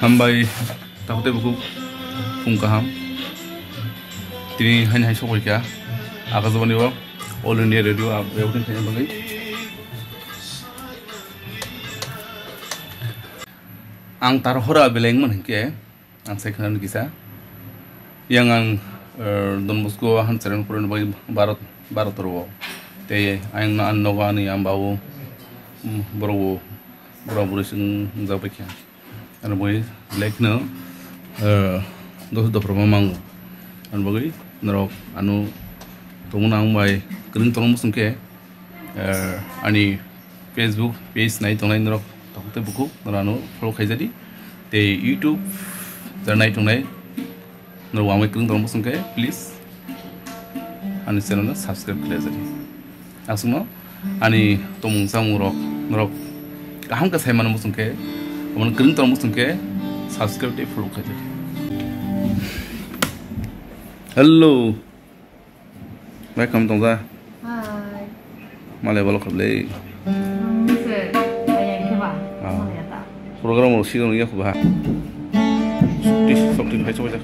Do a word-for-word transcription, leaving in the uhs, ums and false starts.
Hambai, takhuk tei bukhuk, phung kaham. Tini haini hai sokphaikha, Akashbani o All India Radio, ah, reporting khaina bagwi. Ang tar hora belai wngmani hinkhe, ang sai khwnani kisa. Yang ang, eh, Don Bosco Hansarang porina bagwi Bharat, Bharat o. Tei ayang no, ang nogo ani amba o, mm, borok o, borok bwrwi chwng wngjakbaikha. Ano bagwi belai kheno, eh, dos dopha rok ma mango. Ano bagwi norok ano tongmani ang bai kwrwng tongma muchung khe, eh, ani Facebook page nai tongnai norok takhuk tei bukhuk norok ano follow khaijadi. Tei YouTube jara nai tongnai norok wngwi kwrwng tongma muchung khe please ani channel no subscribe khlaijadi. Aswkno ani tongmung chamung rok norok kaham khe sai mano muchung khe, omo kwrwng tongma muchung khe subscribe tei follow khaijadi. Hello. Bai kam tongja. Hi. Malai bolok khablai. Nungse, ayang khe ba? Ah. Malai ata. Program rok sigon ya khuba. Sokti, sokti phai chobajak.